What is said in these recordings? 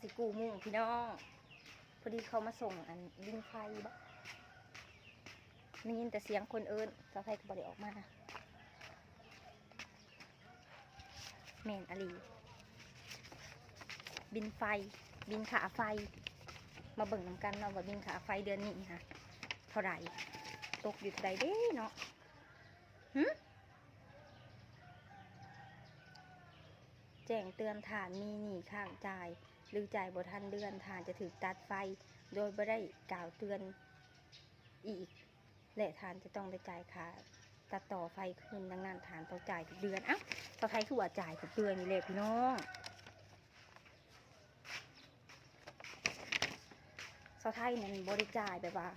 ຊິກູ້ມຸ້ງພີ່ນ້ອງ ພໍດີເຂົາມາສົ່ງອັນບິນໄຟບໍ ໄດ້ຍິນແຕ່ສຽງຄົນເອີ້ນ ສາວໄທກໍບໍ່ໄດ້ອອກມາ. ແມ່ນອີ່ຫຼີ ບິນໄຟ ບິນຄ່າໄຟ ມາເບິ່ງນຳກັນເນາະ ວ່າບິນຄ່າໄຟເດືອນນີ້ນະເທົ່າໃດ ຕົກຢູ່ເທົ່າໃດເດ້ເນາະ. ຫຶ? ແຈ້ງເຕືອນ ທ່ານມີໜີ້ຄ້າງຈ່າຍ ຫຼື ຈ່າຍບໍ່ທັນເດືອນ ທ່ານຈະຖືກຕັດໄຟ ໂດຍບໍ່ໄດ້ກ່າວເຕືອນອີກ ແລະ ທ່ານຈະຕ້ອງໄດ້ຈ່າຍຄ່າຕັດຕໍ່ໄຟຄືນ. ດັ່ງນັ້ນ ທ່ານຕ້ອງຈ່າຍທຸກເດືອນ. ອ້າວ ສາວໄທຄືວ່າຈ່າຍທຸກເດືອນນີ້ແຫຼະພີ່ນ້ອງ. ສາວໄທນັ້ນບໍ່ໄດ້ຈ່າຍ ແບບວ່າ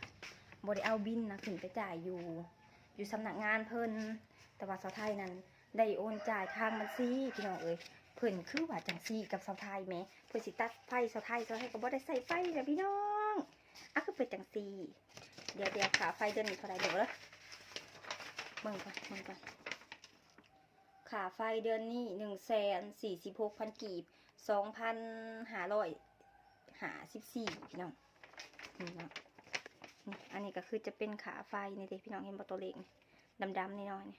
ບໍ່ໄດ້ເອົາບິນນະຂຶ້ນໄປຈ່າຍຢູ່ ຢູ່ສຳນັກງານເພິ່ນ ແຕ່ວ່າສາວໄທນັ້ນໄດ້ໂອນຈ່າຍທາງບັນຊີພີ່ນ້ອງເອີຍ. ເພິ່ນຄືວ່າຈັ່ງຊີ້ກັບສາວໄທແໝ ເພິ່ນຊິຕັດໄຟສາວໄທ ສາວໄທກໍບໍ່ໄດ້ໃຊ້ໄຟນະພີ່ນ້ອງ. ອາ ຄືເປັນຈັ່ງຊີ້ ດຽວ ດຽວຄ່າໄຟເດືອນນີ້ເທົ່າໃດ ເບິ່ງເດີ ເບິ່ງກ່ອນ ເບິ່ງກ່ອນ. ຄ່າໄຟເດືອນນີ້ ໜຶ່ງແສນສີ່ສິບຫົກພັນກີບ ສອງພັນຫ້າຮ້ອຍຫ້າສິບສີ່ ພີ່ນ້ອງ. ນີ້ເນາະ ນີ້ ອັນນີ້ກໍຄືຈະເປັນຄ່າໄຟນີ້ເດ້ພີ່ນ້ອງ ເຫັນບໍ່ ຕົວເລກນີ້ ດຳໆ ນ້ອຍໆ ນີ້.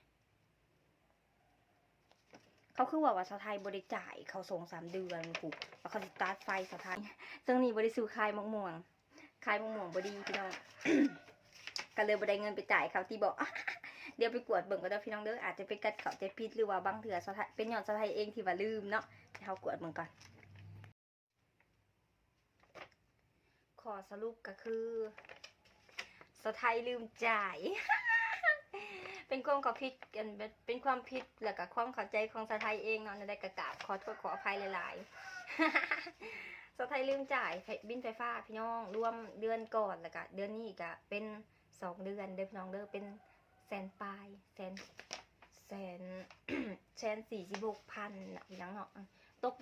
ເຂົາຄືວ່າ ວ່າສາວໄທບໍ່ໄດ້ຈ່າຍເຂົາສອງສາມເດືອນພຸ້ນ ວ່າເຂົາຊິຕັດໄຟສາວໄທ. ຊ່ວງນີ້ບໍ່ໄດ້ສູ້ຂາຍໝາກມ່ວງ ຂາຍໝາກມ່ວງບໍ່ດີພີ່ນ້ອງ ກໍເລີຍບໍ່ໄດ້ເງິນໄປຈ່າຍເຂົາຕິບໍ. ດຽວໄປກວດເບິ່ງກ່ອນເດີພີ່ນ້ອງເດີ ອາດຈະເປັນການເຂົ້າໃຈຜິດ ຫຼືວ່າບາງເທື່ອສາວໄທ ເປັນຍ້ອນສາວໄທເອງທີ່ວ່າລືມເນາະ. ໃຫ້ເຮົາກວດເບິ່ງກ່ອນ. ຂໍ້ສະຫຼຸບກໍຄື ສາວໄທລືມຈ່າຍ ເປັນຄວາມເຂົ້າຜິດ ອັນ ເປັນຄວາມຜິດ ແລ້ວກໍຄວາມເຂົ້າໃຈຂອງສາວໄທເອງເນາະ. ແນວໃດກໍກາບຂໍໂທດຂໍອະໄພຫຼາຍໆ. ສາວໄທລືມຈ່າຍໄຟ ບິນໄຟຟ້າພີ່ນ້ອງ ລວມເດືອນກ່ອນ ແລ້ວກໍເດືອນນີ້ກໍເປັນສອງເດືອນເດີພີ່ນ້ອງເດີ ເປັນແສນປາຍ ແສນ ແສນ ແສນສີ່ສິບຫົກພັນນະພີ່ນ້ອງເນາະ. ຕົກ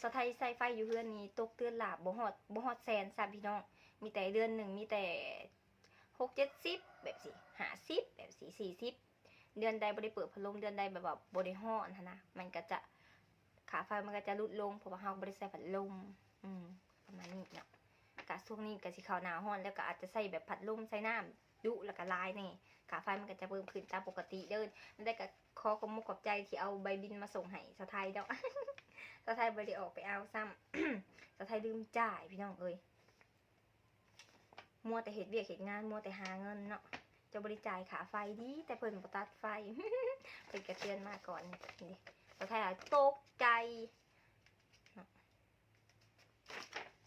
ສາວໄທໃຊ້ໄຟຢູ່ເຮືອນນີ້ຕົກເດືອນລະບໍ່ຮອດ ບໍ່ຮອດແສນຊ້ຳພີ່ນ້ອງ ມີແຕ່ເດືອນໜຶ່ງມີແຕ່ຫົກເຈັດສິບ ແບບຊີ້ ຫ້າສິບ ແບບຊີ້ ສີ່ສິບ. ເດືອນໃດບໍ່ໄດ້ເປີດພັດລົມ ເດືອນໃດແບບວ່າບໍ່ໄດ້ຮ້ອນຫັ້ນນະ ມັນກໍຈະ ຄ່າໄຟມັນກໍຈະຫຼຸດລົງ ເພາະວ່າເຮົາບໍ່ໄດ້ໃຊ້ພັດລົມ. ອືມ ປະມານນີ້ເນາະ. ກະຊ່ວງນີ້ກະຊິເຂົ້າໜ້າຮ້ອນແລ້ວ ກະອາດຈະໃຊ້ແບບພັດລົມ ໃຊ້ນ້ຳດຸ ແລ້ວກະຫຼາຍແດ່ ຄ່າໄຟມັນກະຈະເພີ່ມຂຶ້ນຕາມປົກກະຕິເດີ. ແນວໃດກະຂໍຂອບມຸກຂອບໃຈທີ່ເອົາໃບບິນມາສົ່ງໃຫ້ສາວໄທເນາະ ສາວໄທບໍ່ໄດ້ອອກໄປເອົາຊ້ຳ ສາວໄທລືມຈ່າຍພີ່ນ້ອງເອີຍ. ມົວແຕ່ເຮັດວຽກເຮັດງານ ມົວແຕ່ຫາເງິນເນາະ ຈະບໍ່ໄດ້ຈ່າຍຄ່າໄຟ ດີແຕ່ເພິ່ນບໍ່ຕັດໄຟ ເພິ່ນກະເຕືອນມາກ່ອນ. ນີ້ເດ້ ສາວໄທຕົກໃຈເນາະ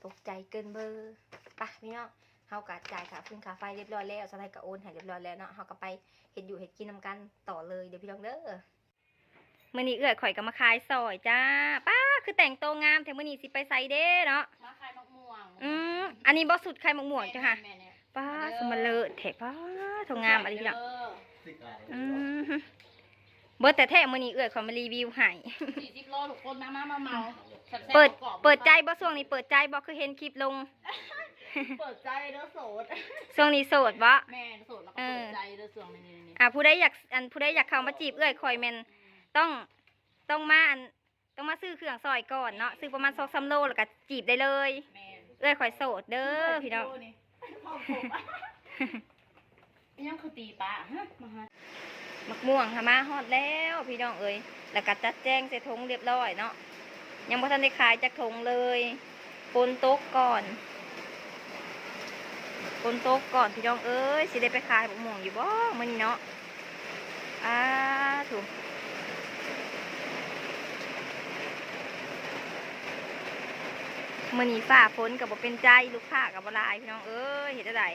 ຕົກໃຈເກີນເບີ. ໄປພີ່ນ້ອງ ເຮົາກະຈ່າຍຄ່າຟືນຄ່າໄຟຮຽບຮ້ອຍແລ້ວ ສາວໄທກະໂອນໃຫ້ຮຽບຮ້ອຍແລ້ວເນາະ ເຮົາກະໄປເຮັດຢູ່ເຮັດກິນນຳກັນຕໍ່ເລີຍເດີພີ່ນ້ອງເດີ. ມື້ນີ້ເອື້ອຍຂ້ອຍກໍມາຂາຍຊອຍຈ້າ. ປ້າ ຄືແຕ່ງໂຕງາມແທ້ ມື້ນີ້ຊິໄປໃສເດ້ເນາະ? ມາຂາຍໝາກມ່ວງ. ອືມ ອັນນີ້ບໍ່ ຊຸດຂາຍໝາກມ່ວງເຈົ້າຫາ? ແມ່ນໆ ປ້າ ມາເດີ ສະມາເລີດແທ້ ປ້າ ໂຕງາມອີ່ຫຼີເນາະ. ອືມ ເບິດແທ້ໆ ມື້ນີ້ເອື້ອຍຂ້ອຍມາຣີວິວໃຫ້. ສີ່ສິບໂລ ທຸກຄົນ ມາ ມາ ມາເມົາແຊບໆ. ເປີດ ກອບໆ ເປີດໃຈບໍ່? ຊ່ວງນີ້ເປີດໃຈບໍ່? ຄືເຫັນຄລິບລົງ ເປີດໃຈເດີ ໂສດ ຊ່ວງນີ້ໂສດບໍ່? ແມ່ນ ໂສດ ແລ້ວກໍເປີດໃຈເດີ ເອີ ຊ່ວງນີ້. ອ່າ ຜູ້ໃດຢາກ ອັນ ຜູ້ໃດຢາກເຂົ້າມາຈີບເອື້ອຍຂ້ອຍແມ່ນ ຕ້ອງ ຕ້ອງມາ ອັນ ຕ້ອງມາຊື້ເຄື່ອງຊອຍກ່ອນເນາະ ຊື້ປະມານສອງສາມໂລ ແລ້ວກໍຈີບໄດ້ເລີຍ. ແມ່ນ ເອື້ອຍຂ້ອຍໂສດເດີພີ່ນ້ອງ. ຍັງຄືຕີປາ ຮະ ມາຫາ ໝາກມ່ວງຫາມາຮອດແລ້ວພີ່ນ້ອງເອີຍ ແລ້ວກໍຈັດແຈງໃສ່ຖົງຮຽບຮ້ອຍເນາະ. ຍັງບໍ່ທັນໄດ້ຂາຍຈັກຖົງເລີຍ ຝົນຕົກກ່ອນ ຝົນຕົກກ່ອນພີ່ນ້ອງເອີຍ. ຊິໄດ້ໄປຂາຍໝາກມ່ວງຢູ່ບໍ່ມື້ນີ້ເນາະ? ອາ ໂທ້ ມື້ນີ້ຟ້າຝົນກໍບໍ່ເປັນໃຈ ລູກຄ້າກໍບໍ່ຫຼາຍພີ່ນ້ອງເອີຍ ເຮັດແນວໃດ?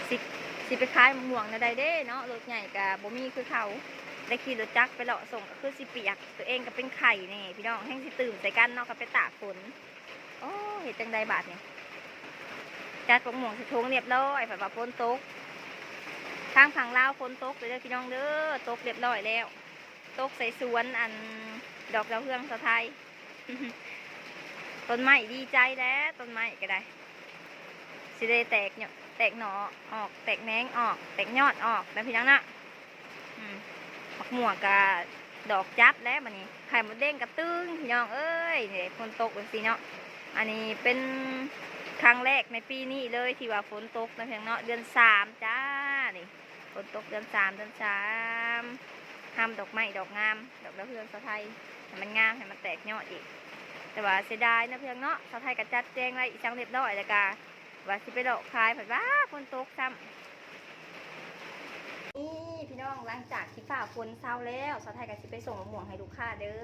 ຊິ ຊິໄປຂາຍໝາກມ່ວງແນວໃດເດ້ເນາະ ລົດໃຫຍ່ກະບໍ່ມີຄືເກົ່າ ໄດ້ຂີ່ລົດຈັກໄປເລາະສົ່ງກະຄືຊິປຽກ ໂຕເອງກະເປັນໄຂ້ແດ່ພີ່ນ້ອງ ແຮ່ງຊິຕື່ມໃສ່ກັນເນາະ ຄັນໄປຕາກຝົນ. ໂອ້ ເຮັດຈັ່ງໃດບາດນີ້ ຈັດໝາກມ່ວງໃສ່ຖົງຮຽບຮ້ອຍ ພັດວ່າຝົນຕົກ ທາງຝັ່ງລາວຝົນຕົກເດີພີ່ນ້ອງເດີ ຕົກຮຽບຮ້ອຍແລ້ວ ຕົກໃສ່ສວນ ອັນ ດອກດາວເຮືອງສາວໄທ. ຕົ້ນໄມ້ດີໃຈແລ້ວ ຕົ້ນໄມ້ກໍໄດ້ ຊິໄດ້ແຕກ ແຕກໜໍ່ອອກ ແຕກແໜງອອກ ແຕກຍອດອອກແລ້ວພີ່ນ້ອງເນາະ. ອືມ ໝາກມ່ວງກະ ດອກຈັດແລ້ວບັດນີ້ ໄຂ່ມົດແດງກະຕຶງ ພີ່ນ້ອງເອີຍ. ນີ້ຝົນຕົກຈັ່ງຊີ້ເນາະ ອັນນີ້ເປັນຄັ້ງແລກໃນປີນີ້ເລີຍທີ່ວ່າຝົນຕົກນະ ພີ່ນ້ອງເນາະ. ເດືອນສາມຈ້າ ນີ້ ຝົນຕົກເດືອນສາມ ເດືອນສາມ ຮຳດອກໄມ້ດອກງາມ ດອກດາວເຮືອງສາວໄທ ໃຫ້ມັນງາມ ໃຫ້ມັນແຕກຍອດອີກ. ແຕ່ວ່າເສຍດາຍເນາະ ພີ່ນ້ອງເນາະ ສາວໄທກໍຈັດແຈງໄວ້ອີ່ຫຍັງຮຽບຮ້ອຍ ແລ້ວກໍວ່າຊິໄປເລາະຂາຍ ພັດວ່າຝົນຕົກຊ້ຳ. ນີ້ພີ່ນ້ອງ ຫຼັງຈາກທີ່ຟ້າຝົນເຊົາແລ້ວ ສາວໄທກໍຊິໄປສົ່ງໝາກມ່ວງໃຫ້ລູກຄ້າເດີ.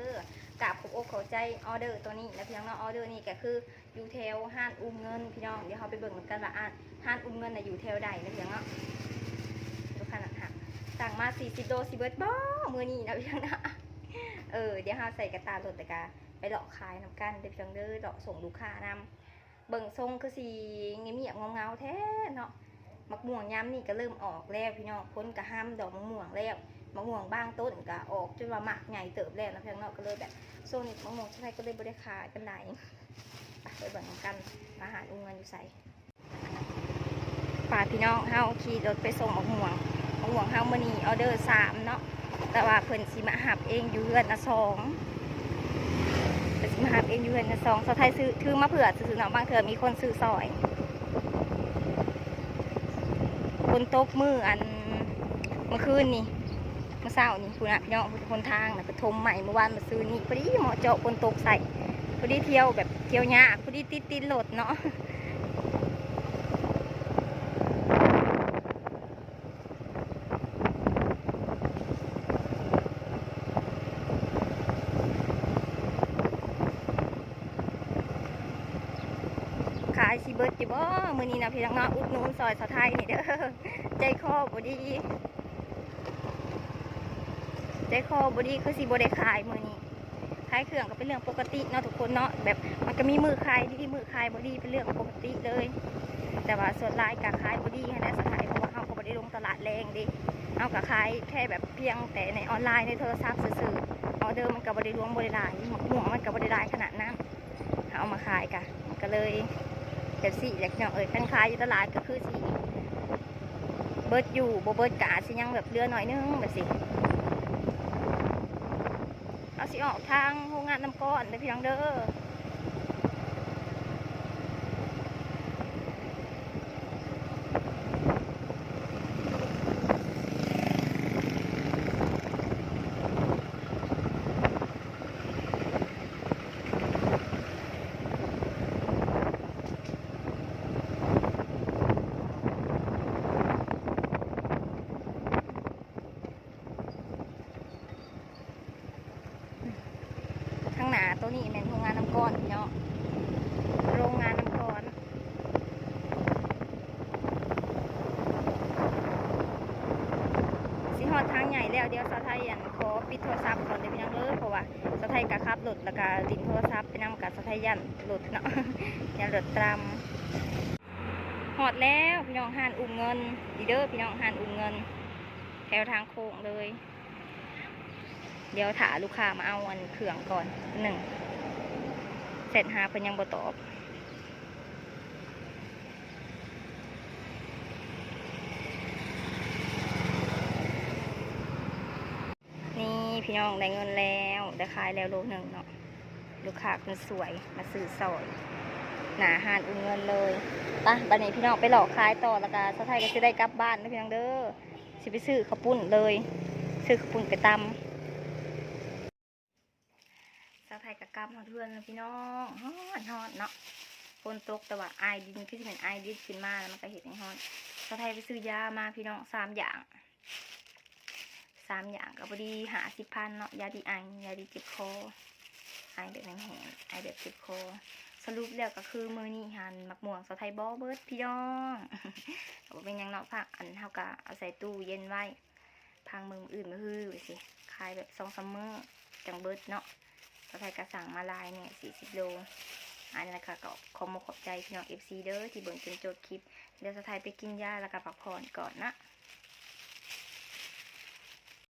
ກາບຂອບອົກຂອບໃຈອໍເດີໂຕນີ້ນະ ພີ່ນ້ອງເນາະ. ອໍເດີນີ້ກໍຄື ຢູ່ແຖວຮ້ານອຸ້ມເງິນ ພີ່ນ້ອງ. ດຽວເຮົາໄປເບິ່ງນຳກັນວ່າ ອາ ຮ້ານອຸ້ມເງິນນະຢູ່ແຖວໃດນະ ພີ່ນ້ອງເນາະ. ລູກຄ້ານັ່ງຖ້າ ສັ່ງມາສີ່ສິບໂລ ຊິເບິດບໍ່ມື້ນີ້ນະ ພີ່ນ້ອງເນາະ. ເອີ ດຽວເຮົາໃສ່ກະຕ່າລົດ ແລ້ວກະໄປເລາະຂາຍນຳກັນເດີ ພີ່ນ້ອງເດີ ເລາະສົ່ງລູກຄ້ານຳ. ເບິ່ງຊົງຄືຊິງຽບໆເຫງົາໆແທ້ເນາະ. ໝາກມ່ວງຍາມນີ້ກໍເລີ່ມອອກແລ້ວ ພີ່ນ້ອງ ຝົນກໍຮຳດອກໝາກມ່ວງແລ້ວ. ໝາກມ່ວງບາງຕົ້ນກໍອອກຈົນວ່າໝາກໃຫຍ່ເຕີບແລ້ວນະ ພີ່ນ້ອງເນາະ. ກໍເລີຍແບບ ຊ່ວງນີ້ໝາກມ່ວງສາວໄທກໍເລີຍບໍ່ໄດ້ຂາຍປານໃດ. ໄປ ໄປເບິ່ງນຳກັນວ່າຮ້ານອຸ້ມເງິນຢູ່ໃສ. ໄປ ພີ່ນ້ອງ ເຮົາຂີ່ລົດໄປສົ່ງໝາກມ່ວງ. ໝາກມ່ວງເຮົາມື້ນີ້ອໍເດີສາມເນາະ ແຕ່ວ່າເພິ່ນຊິມາຮັບເອງຢູ່ເຮືອນລະສອງ ເພິ່ນຊິມາຮັບເອງຢູ່ເຮືອນລະສອງ. ສາວໄທຊື້ ຖືມາເຜື່ອຊື່ໆເນາະ ບາງເທື່ອມີຄົນຊື້ຊ່ອຍ. ຝົນຕົກມື້ ອັນ ມື້ຄືນນີ້ ມື້ເຊົ້ານີ້ພຸ້ນນະ ພີ່ນ້ອງ ຫົນທາງນະ ກະຖົມໃໝ່ມື້ວານມື້ຊືນນີ້ ພໍດີເໝາະເຈາະຝົນຕົກໃສ່ ພໍດີທ່ຽວແບບທ່ຽວຍາກ ພໍດີຕິດຕີນລົດເນາະ. ຂາຍຊິເບິດຢູ່ບໍ່ມື້ນີ້ນະ ພີ່ນ້ອງເນາະ. ອຸດໜູນຊ່ອຍສາວໄທນີ້ເດີ ໃຈຄໍບໍ່ດີ ໃຈຄໍບໍ່ດີ ຄືຊິບໍ່ໄດ້ຂາຍມື້ນີ້. ຂາຍເຄື່ອງກໍເປັນເລື່ອງປົກກະຕິເນາະທຸກຄົນເນາະ ແບບມັນກໍມີມື້ຂາຍດີ ມື້ຂາຍບໍ່ດີ ເປັນເລື່ອງປົກກະຕິເລີຍ. ແຕ່ວ່າສ່ວນຫຼາຍກໍຂາຍບໍ່ດີຫັ້ນແຫຼະສາວໄທ ເພາະວ່າເຮົາກໍບໍ່ໄດ້ລົງຕະຫຼາດແລງເດ້ ເຮົາກໍຂາຍແຄ່ແບບພຽງແຕ່ໃນອອນລາຍ ໃນໂທລະສັບຊື່ໆ. ອໍເດີມັນກໍບໍ່ໄດ້ຫຼວງ ບໍ່ໄດ້ຫຼາຍ ໝາກມ່ວງມັນກໍບໍ່ໄດ້ຫຼາຍຂະໜາດນັ້ນ. ເຮົາເອົາມາຂາຍກະ ມັນກະເລີຍແບບຊີ້ແຫຼະ ພີ່ນ້ອງເອີຍ. ຄັນຂາຍຢູ່ຕະຫຼາດກໍຄືຊິເບິດຢູ່ ບໍ່ເບິດກໍອາດຊິຍັງແບບເຫຼືອໜ້ອຍໜຶ່ງແບບຊີ້. ເຮົາຊິອອກທາງໂຮງງານນ້ຳກ້ອນເດີ ພີ່ນ້ອງເດີ. ຂ້າງໜ້າໂຕນີ້ແມ່ນໂຮງງານນ້ຳກ້ອນເນາະ ໂຮງງານນ້ຳກ້ອນ. ຊິຮອດທາງໃຫຍ່ແລ້ວ ດຽວສາວໄທ ອັນ ຂໍປິດໂທລະສັບກ່ອນເດີ ພີ່ນ້ອງເດີ ເພາະວ່າສາວໄທກະຂັບລົດ ແລ້ວກະຫຼິ້ນໂທລະສັບໄປນຳ ກະສາວໄທຢ້ານລົດເນາະ ຢ້ານລົດຕຳ. ຮອດແລ້ວພີ່ນ້ອງ ຮ້ານອຸ້ມເງິນ ນີ້ເດີພີ່ນ້ອງ ຮ້ານອຸ້ມເງິນ ແຖວທາງໂຄ້ງເລີຍ. ດຽວຖ້າລູກຄ້າມາເອົາ ອັນ ເຄື່ອງກ່ອນໜຶ່ງ ແຊັດຫາເພິ່ນຍັງບໍ່ຕອບ. ນີ້ພີ່ນ້ອງ ໄດ້ເງິນແລ້ວ ໄດ້ຂາຍແລ້ວໂລໜຶ່ງເນາະ. ລູກຄ້າຄົນສວຍມາຊື້ຊ່ອຍ ໜ້າຮ້ານອຸ້ມເງິນເລີຍ. ໄປ ບັດນີ້ພີ່ນ້ອງໄປເລາະຂາຍຕໍ່ ແລ້ວກະສາວໄທກໍຊິໄດ້ກັບບ້ານເດີພີ່ນ້ອງເດີ ຊິໄປຊື້ເຂົ້າປຸ້ນເລີຍ ຊື້ເຂົ້າປຸ້ນໄປຕຳ. ສາວໄທກໍກັບຮອດເຮືອນແລ້ວພີ່ນ້ອງ ຮ້ອນໆເນາະ ຝົນຕົກ ແຕ່ວ່າອາຍດິນ ຄືຊິແມ່ນອາຍດິນຂຶ້ນມາ ແລ້ວມັນກໍເຮັດໃຫ້ຮ້ອນ. ສາວໄທໄປຊື້ຢາມາພີ່ນ້ອງ ສາມຢ່າງ ສາມຢ່າງກໍພໍດີຫ້າສິບພັນເນາະ ຢາດີໄອ ຢາດີເຈັບຄໍ ໄອແບບແຫ້ງໆ ໄອແບບເຈັບຄໍ. ສະຫຼຸບແລ້ວກໍຄືມື້ນີ້ຫັ້ນ ໝາກມ່ວງສາວໄທບໍ່ເບິດພີ່ນ້ອງ ກໍບໍ່ເປັນຫຍັງເນາະ ພັກ ອັນ ເຮົາກໍເອົາໃສ່ຕູ້ເຢັນໄວ້ ພັກມື້ອື່ນມື້ຮືໄປຊີ້ ຂາຍແບບສອງສາມມື້ຈັ່ງເບິດເນາະ. ສາວໄທກໍສັ່ງມາຫຼາຍແດ່ ສີ່ສິບໂລ. ອັນນັ້ນກໍ ກໍຂອບອົກຂອບໃຈພີ່ນ້ອງເອັຟຊີເດີ ທີ່ເບິ່ງຈົນຈົບຄລິບ. ດຽວສາວໄທໄປກິນຢາ ແລ້ວກໍພັກຜ່ອນກ່ອນນະ.